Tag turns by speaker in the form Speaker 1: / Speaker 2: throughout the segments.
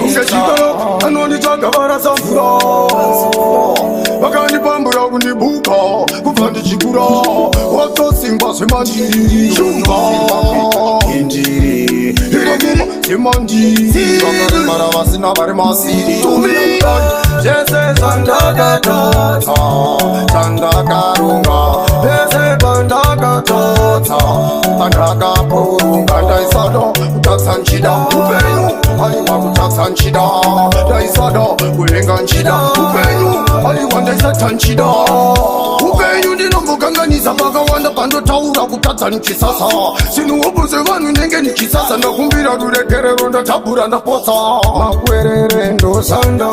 Speaker 1: Ngechikoro anonditsvaga varasa mvura, vakandipambura kundibuka kubva ndichikura, watosimba zvemandiri, shumba indiri semandiri, vakaremara vasina vari masiri. Zvese zvandakatadza, zvandakaronga, pese pandakatadza, pandakaporonga, ndaisada kutadza nchida upenyu, aiwa kutadza nchida, ndaisada kuvenga nchida upenyu, aiwa ndaisata nchida upenyu. Ndinombokanganisa pakawanda pandotaura kutadza nichisasa sinuhopo sevanhu nenge nichisasa. Ndakumbira ruregerero, ndatapura, ndapotsa makwerere, ndosanda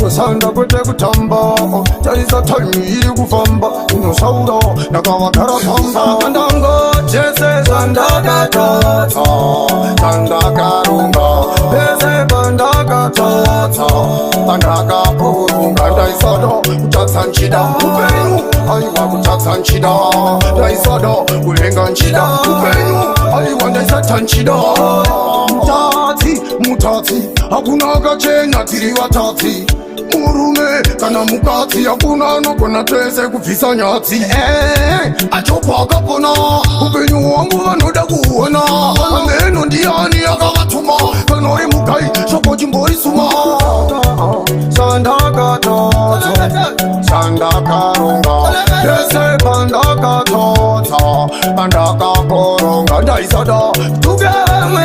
Speaker 1: kusanda kwete kutamba. Tarisa time iri kufamba, inosaura ndakavagara pamba. Ndanga chese zvandakatadza, zvandakaronga, pese pandakatadza, pandakaporonga, ndaisada kutadza nchida upenyu, aiwa kutadza nchida, ndaisada kuvenga nchida upenyu, aiwa ndaisata nchida. Mutadzi, mutadzi, hakuna akachena, tiri vatadzi, murume kana mukadzi, hakuna anogona tese kubvisa nyadzi. Achopa akapona upenyu hwangu, vanoda kuona ameno ndiani akavatuma. Kana uri mugai, shoko chimborisuma. Zvandakatadza, zvandakaronga, pese pandakatadza, pandakaporonga, ndaisada kutuka vamwe,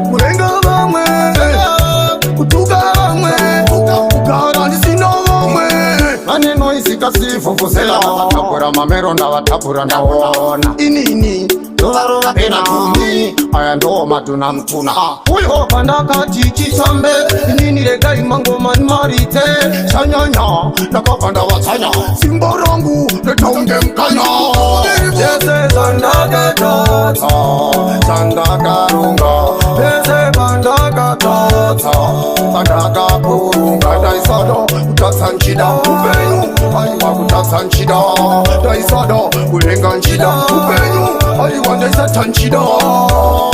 Speaker 1: kurenga vamwe, kutuka vamwe, kugara ndisina vamwe. Vane noise kasivhuvhuzela, vavatapura mamero, ndavatapura, ndaona inini ndovarova pena tumi. Aya ndo matuna mutuna uyo pandakati chisambe inini, regai mangoma maridze chanyanya, ndakabva ndavatsanya simba rangu retaunge mukanya. Zvese zvandakatadza, zvandakaronga, pese pandakatadza, pandakaporonga, ndaisada kutadza nchida upenyu, aiwa kutadza nchida, ndaisada kuvenga nchida upenyu, aiwa ndaisata nchida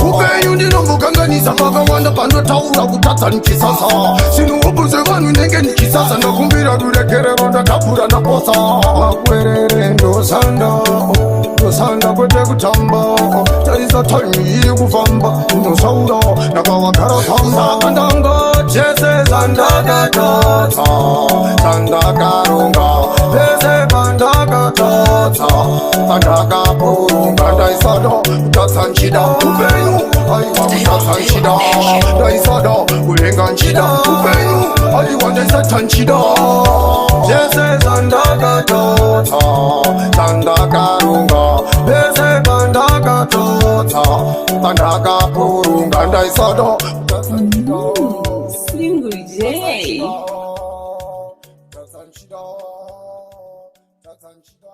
Speaker 1: upenyu. Ndinombokanganisa pakawanda pandotaura kutadza nichisasa sinuhopo sevanhu nenge nichisasa. Ndakumbira ruregerero, ndatapura, ndapotsa makwerere, ndosanda ndosanda kwete kutamba. Tarisa time iri kufamba, inosaura ndakavagara pamba. Ndanga chese zvandakatadza, zvandakaronga, pese pandakatadza, pandakaporonga, ndaisada kutadza nchida upenyu, aiwa kutadza nchida, ndaisada kuvenga nchida upenyu, aiwa ndaisata nchida. Zvese zvandakatadza, zvandakaronga, pese pandakatadza, pandakaporonga, ndaisada kutadza nchida.
Speaker 2: Single J.
Speaker 1: Tadza nchida, tadza nchida.